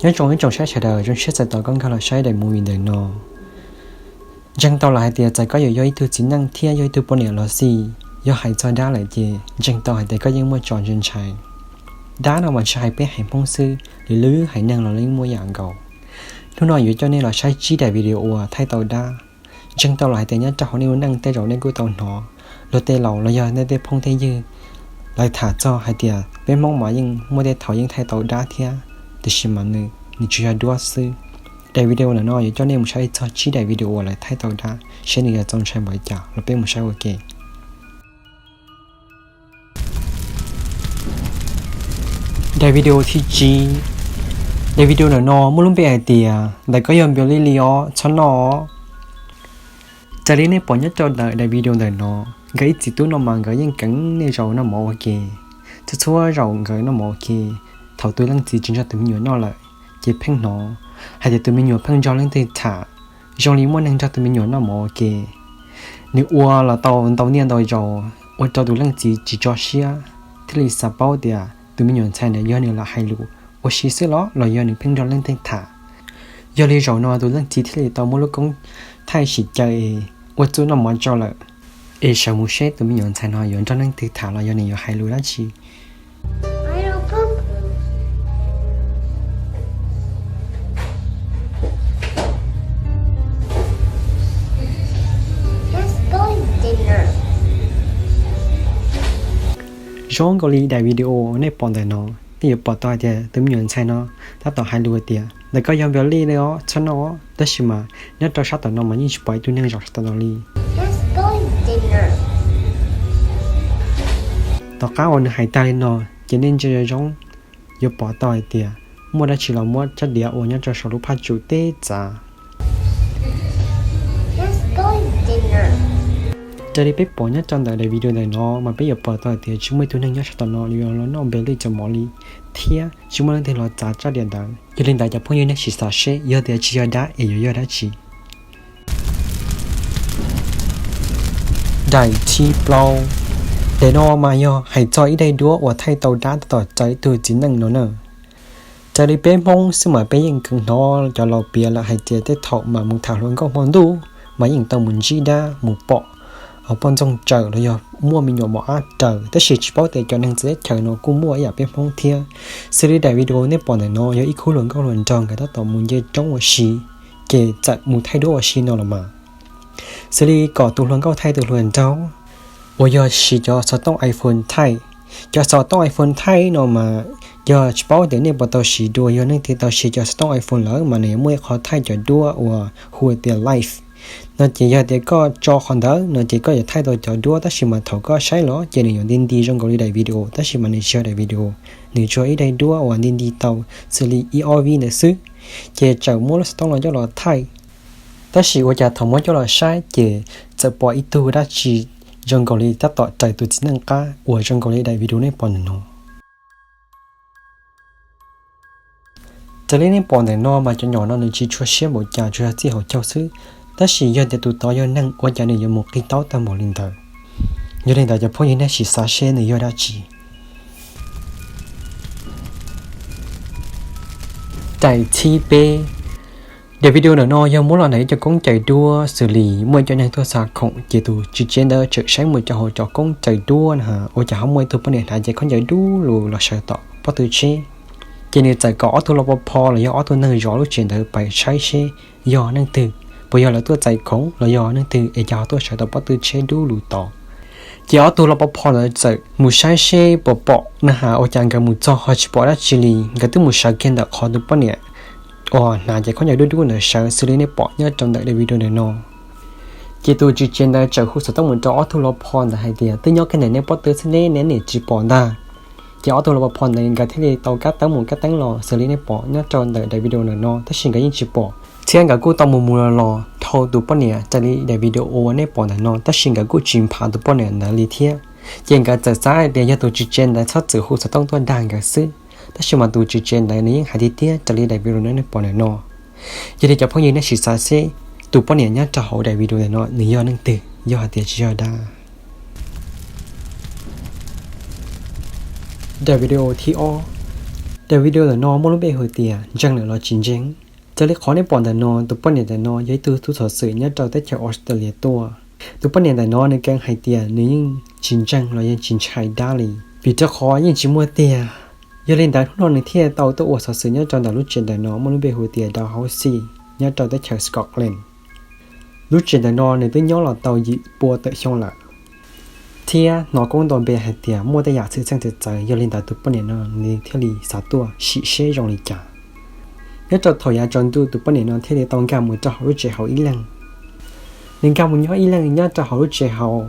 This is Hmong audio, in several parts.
Nyob zoo ib tsoom saib sawv daws, zoo siab txais tos koj nkag los saib daim movie ntawm no. Ntseeg tau los hais tias txawm koj yuav yog ib tug txiv neej thiab yog ib tug poj niam los xij, yog hais txog dab lawm ces ntseeg tau hais tias koj yeej muaj tso ntshai ntshai. Dab no mas tsis hais peb haiv Hmoob xwb, lwm lub haiv neeg los yeej muaj yam nkaus. Hnub no yuav coj nej los saib tsib daim video uas thaij tau dab. Ntseeg tau los hais tias nyob rau hauv nej lub neej tej zaum nej kuj tau hnov luag tej laus los yog nej tej phooj tej ywg lawv tham txog hais tias peb Hmoob mas yeej muaj tej thaum yeej thaij tau dab thiab, tiam sis mas nws, nws tsis yog duab xwb. Daim video ntawm no yuav coj nej mus saib txog tsib daim video uas lawv thaij tau dab, seb nws yuav txaus ntshai npaum li cas los peb mus saib ua ke. Daim video thib tsib. Daim video ntawm no muaj lub npe hais tias ntawm koj yog npias lij li os txhob noj. Raws li nej pom nyob rau ntawm daim video ntawm no, nkawd ib txiv tub no mas nkawd yeej kheev niaj zaus noj mov ua ke. Txhua txhua zaus nkawd noj mov ua ke, thaum tus leej txiv tsis nrog tus me nyuam noj lawm, ces pheej hnov hais tias tus me nyuam pheej nrog leej twg tham, zoo li muaj neeg nrog tus me nyuam noj mov ua ke. Nws ua los tau ntau niaj ntau zaus ua rau tus leej txiv tsis tso siab, thiaj li xav paub tias tus me nyuam ntxhais ntawd yog nws lam hais lus ua si xwb los los yog nws pheej nrog leej twg tham. Yog li zaum no tus leej txiv thiaj li tau muab lub koob thaij sim caw es ua txuj noj mov tso lawm, es sawv mus seb tus me nyuam ntxhais no yuav nrog leej twg tham los yog nws yuav hais lus dab tsi. Zoo nkaus li daim video nej pom ntawm no, nej yuav pom tau hais tias tus me nyuam ntxhais no tab tom hais lus tias ntawm koj yog npias lij li os txhob noj, tab sis mas nyob rau sab tom no mas yeej tsis pom ib tug neeg zaum sab tom no li. Tom qab uas nws hais tag li no, ces nej ntsia zoo zoo yuav pom tau hais tias muaj dab tsi los muab rab diav uas nyob rau saum lub phaj tsum teb txav. Raws li peb pom nyob rau ntawm daim video ntawm no mas peb yuav pom tau hais tias tsis muaj ib tug neeg nyob sab tom no yuav los noj npias lij cov mov li, thiab tsis muaj leej twg los txav rab diav ntawd. Yog li ntawd cov phooj ywg nej sim xav seb yog tias tsis yog dab es yuav yog dab tsi. Daim thib plaub. Daim no mas yog hais txog ib daim duab uas thaij tau dab tab tom raws ib tug txiv neej no na. Raws li peb Hmoob xwb mas peb yeej kheev hnov cov laus piav lawm hais tias tej thaum mas mus tham hluas nkauj hmo ntuj mas yeej tau mus ntsib dab, mus pom poj ntxoog raws los yog muaj me nyuam mos ab raws, tab sis tsis paub tias cov neeg txawv teb chaws no kuj muaj ib yam peb Hmoob thiab. Xws li daim video nej pom ntawm no yog ib khub hluas nkauj hluas nraug nkawd tab tom mus nce roob ua si, ces txawm mus thaij duab ua si no los mas. Xws li kom tus hluas nkauj thaij tus hluas nraug, uas yog siv cov xov tooj iPhone thaij. Cov xov tooj iPhone thaij no mas yog tsis paub tias nej puas tau siv dua, yog leej twg tau siv cov xov tooj iPhone lawm mas nws yuav muaj ib qho thaij cov duab uas hu tias live no, ces yog tias koj tso qhov ntawd no ces koj yuav thaij tau cov duab, tab sis mas thaum koj saib los ces nws yuav nti nti zoo nkaus li daim video, tab sis mas nws tsis yog daim video, nws tsuas ib daim duab uas nti nti tau xws li ib ob vib ntawd xwb. Ces txawm muab lub xov tooj los coj los thaij, tab sis ua cas thaum muab coj los saib ces txawm pom ib tug dab tsi zoo nkaus li tab tom raws tus txiv neej qab uas zoo nkaus li daim video nej pom ntawm no. Raws li nej pom ntawm no mas cov nyom no nws tsis tshua siab npaum cas, tsuas yog txij hauv caug xwb, tab sis yog tias tus tod yog neeg ua cas nws yuav mus qi taub tag npaum li ntawd. Yog li ntawd cov phooj ywg nej sim xav seb nws yog dab tsi. Daim thib peb. Daim video ntawm no yog muab los ntawm ib co koob cais duab xws li muaj ib co neeg tuaj xa khoom, ces tus tswv tsev ntawd txawm saib mus rau hauv cov koob cais duab na, ua cas ho muaj ib tug poj niam hnav cev khaub ncaws dub lug los sawv tom pob tw tsheb. Ces nws txawm kom ob tug lo pov pho los yog ob tug neeg zov lub tsev ntawd pais saib seb yog neeg twg, puas yog lawv tuaj txais khoom los yog neeg twg es cas ho tuaj sawv tom pob tw tsheb dub lug tod. Ces ob tug lo pov pho ntawd txawm mus saib seb puas pom na has, ua cas nkawd mus txog ho tsis pom dab tsi li. Nkawd twb mus sawv kiag ntawm qhov tus poj niam uas hnav cev khaub ncaws dub dub ntawd sawv, xws li nej pom nyob rau ntawm daim video ntawm no. Ces tus tswv tsev ntawd txawm hu xov tooj mus rau ob tug lo pov pho ntawd hais tias twb nyob kiag ntawm nej pob tw xwb ne, nej tsis pom ntag. Ces ob tug lo pov pho ntawd nkawd thiaj li tau kab teeb mus kab teeb los xws li nej pom nyob rau ntawm daim video ntawm no, tab sis nkawd yeej tsis pom. Thiab nkawd kuj tau mus mus los los dhau tus poj niam raws li daim video uas nej pom ntawm no, tab sis nkawd kuj tsis nphav tus poj niam ntawd li thiab. Ces nkawd txawm xav hais tias yog tus tswv tsev ntawd txhob txwm hu xov tooj tuaj dag nkawd xwb, tab sis mas tus tswv tsev ntawd nws yeej hais tiag tiag raws li daim video nej pom ntawm no. Yog li cov phooj ywg nej sim xav seb tus poj niam nyob rau hauv daim video ntawm no nws yog neeg twg, yog hais tias tsis yog dab. Daim video thib ob. Daim video ntawm no muaj lub npe hu tias Ntseeg lawm los tsis ntseeg. Raws li qhov nej pom ntawm no, tus poj niam ntawm no yog ib tug tub xov xwm nyob rau teb chaws Australia tuaj. Tus poj niam ntawm no nws kheev hais tias nws yeej tsis ntseeg los yeej tsis ntshai dab li, vim rau qhov yeej tsis muaj tiag. Yog li ntawd hnub no nws thiaj tau tuaj ua xov xwm nyob rau ntawm lub tsev ntawm no muaj lub npe hu tias Dalhousie nyob rau teb chaws Scotland. Lub tsev ntawm no nws twb nyob los tau yim pua tawm xyoo lawm, thiab hnov koob nto npe hais tias muaj tej yam txhwm txheej txawv txawv, yog li ntawd tus poj niam no nws thiaj li xav tuaj sim seb zoo li cas. Nyob rau thaum yav tsaus ntuj tus poj niam no thiaj li tau nkag mus rau hauv lub tsev hauv ib leeg. Nws nkag mus nyob ib leeg nyob rau hauv lub tsev hauv,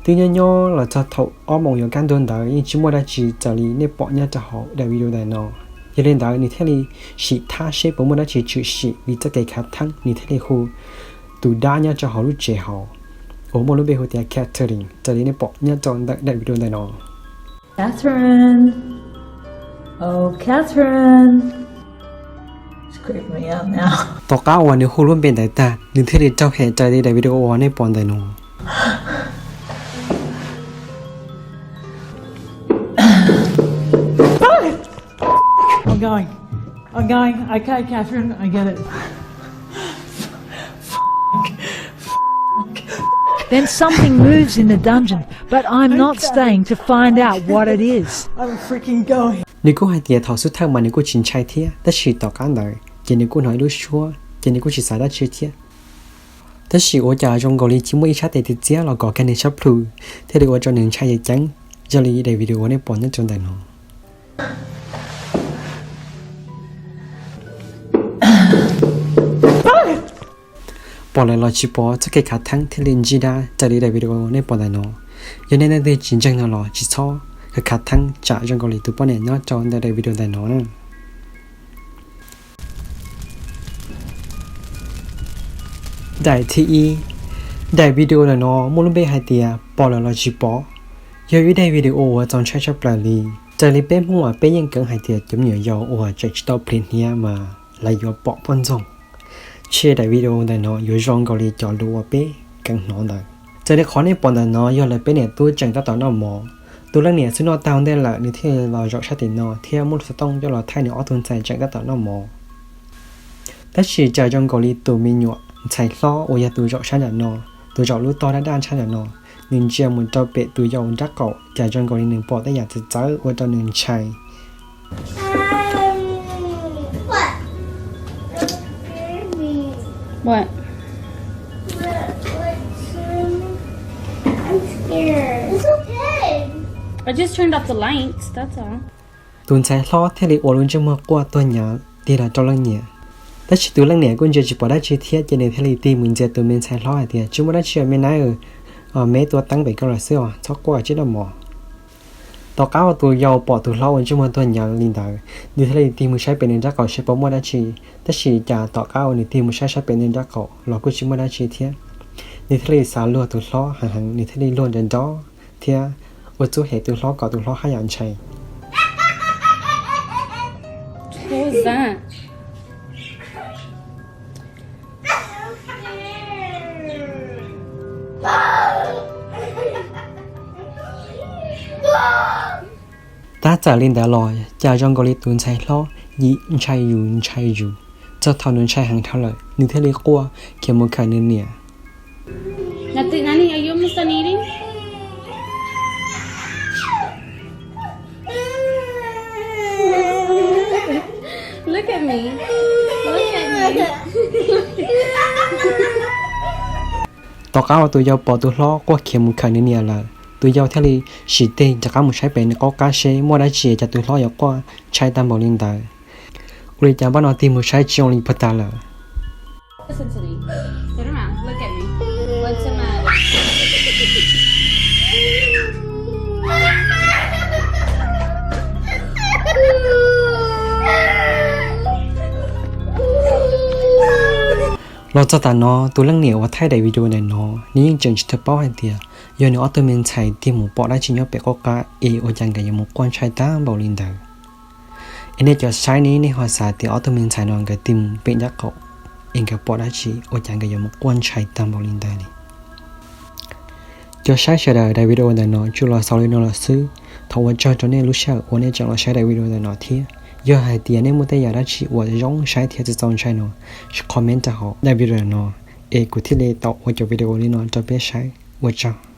twb nyob nyob los txog thaum ob moos yuav kaj ntug ntawd yeej tsis muaj dab tsi raws li nej pom nyob rau hauv daim video ntawm no. Yog li ntawd nws thiaj li sim thab seb puas muaj dab tsi tshwm sim li txoj kev khav theeb, nws thiaj li hu tus dab nyob rau hauv lub tsev hauv uas muaj lub npe hu tias Catherine raws li nej pom nyob rau ntawm daim video ntawm no. Catherine. Oh, Catherine. It's creeping me out now. Tom qab uas nws hu lub npe ntawd tag, nws thiaj li raug hem raws li daim video uas nej pom ntawm no. I'm going. I'm going. Okay, Catherine, I get it. Then something moves in the dungeon, but I'm not staying to find out what it is. I'm freaking going. Nws kuj hais tias thaum xub thawj mas nws kuj tsis ntshai thiab, tab sis tom qab ntawd ces nws kuj hnov ib lub suab ces nws kuj tsis xav dab tsi thiab. Tab sis ua cas zoo nkaus li tsis muaj ib sab tes txiav los kov kiag nws sab plhu, thiaj li ua rau nws ntshai ceev ceev, zoo li daim video uas nej pom nyob rau ntawm no. Pom lawm los tsis pom, txoj kev khav theeb thiaj li ntsig dab raws li daim video nej pom ntawm no. Yog nej leej twg tsis ntseeg no los tsis txhob khav khav theeb tsam zoo nkaus li tus poj niam nyob rau ntawm daim video ntawm no na. Daim thib ib, daim video ntawm no muaj lub npe hais tias pom lawm los tsis pom, yog ib daim video uas txaus ntshai tshaj plaws li. Raws li peb Hmoob mas peb yeej keev hais tias cov me nyuam yaus uas tseem tsis tau plig hniav mas lawv yuav pom poj ntxoog. Ces daim video ntawm no yuav zoo nkaus li cov lus uas peb keev hnov ntawd. Raws li qhov nej pom ntawm no yog lawv peb niam tub tseem tab tom noj mov. Tus leej niam xub noj tag ua ntej lawm nws thiaj los zaum sab tim no thiab muab lub xov tooj coj los thaij nws ob tug ntxhais tseem tab tom noj mov. Tab sis cas zoo nkaus li tus me nyuam ntxhais hlob uas yog tus zaum sab nram no, tus zaum lub tog daj daj sab nram no, nws ntsia mus rau pem tus yau nraub qaum cas zoo nkaus li nws pom tej yam txawv txawv ua rau nws ntshai. What? What? What? I'm scared. It's okay. I just turned off the lights, that's all. Tus ntxhais hlob thiaj li ua lub ntsej muag quaj tuag nyav tig los rau leej niam. Tab sis tus leej niam kuj ntsia tsis pom dab tsi thiab ces nws thiaj li tig mus ntxias tus me ntxhais hlob hais tias, tsis muaj dab tsi me nab, me tua teeb pem ko los xwb os, txhob quaj, cia noj mov. Tom qab uas tus yau pom tus hlob ua ntsej muag tuag nyav li ntawd, nws thiaj li tig mus saib pem nws nraub qaum seb puas muaj dab tsi. Tab sis cas tom qab uas nws tig mus saib sab pem nws nraub qaum los kuj tsis muaj dab tsi thiab. Nws thiaj li xav luag tus hlob heev heev, nws thiaj li luag nrov nrov thiab ua txuj hem tus hlob kom tus hlob haj yam ntshai. What was that? Tab txawm li ntawd los cas zoo nkaus li tus ntxhais hlob yim ntshai yus ntshai yus, txog thaum nws ntshai heev dhau lawm nws thiaj li quaj khiav mus khawm nws niam. Nani, are you almost done eating? Look at me. Look at me. Tom qab uas tus yau pom tus hlob quaj khiav mus khawm nws niam lawm, tus yau thiaj li sim tig rov qab mus saib pem nws qab qab seb muaj dab tsi cas tus hlob yuav quaj ntshai tag npaum li ntawd. Ua li cas npaj no tig mus saib tsis zoo li puag ta lawm. Listen to me. Turn around. Look at me. What's the matter? Los txog tav no, tus leej niam uas thaij daim video ntawm no, nws yeej tseem tsis tau paub hais tias yog nws ob tug me ntxhais tig mus pom dab tsi nyob pem qab qab es ua cas nkawd yuav mus quaj ntshai tag npaum li ntawd. Es nej cov saib ne, nej ho xav tias ob tug me ntxhais no nkawd tig mus pem nraub qaum es nkawd pom dab tsi ua cas nkawd yuav mus quaj ntshai tag npaum li ntawd li? Cov saib sawv daws, daim video ntawm no tsuas los xaus li no lawm xwb. Thov ua tsaug rau nej lub sij hawm uas nej tseem los saib daim video ntawm no thiab. Yog hais tias nej muaj tej yam dab tsi uas zoo saib thiab txaus ntshai no, comment rau hauv daim video no, es kuv thiaj li tau ua cov video li no rau peb saib. Ua tsaug.